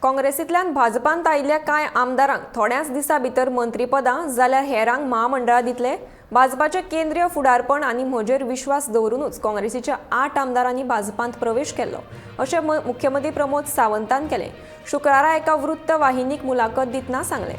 काँग्रेसींतल्यान भाजपांत आयिल्ल्या कांय आमदारांक थोड्याच दिसां भितर मंत्रीपदां जाल्यार हेरांक म्हामंडळां दितले. भाजपाचे केंद्रीय फुडारपण आनी म्हजेर विश्वास दवरूनच काँग्रेसीच्या 8 आमदारांनी भाजपांत प्रवेश केल्लो अशें मुख्यमंत्री प्रमोद सावंतान केलें. शुक्रारा एका वृत्तवाहिनीक मुलाखत दितना सांगलें.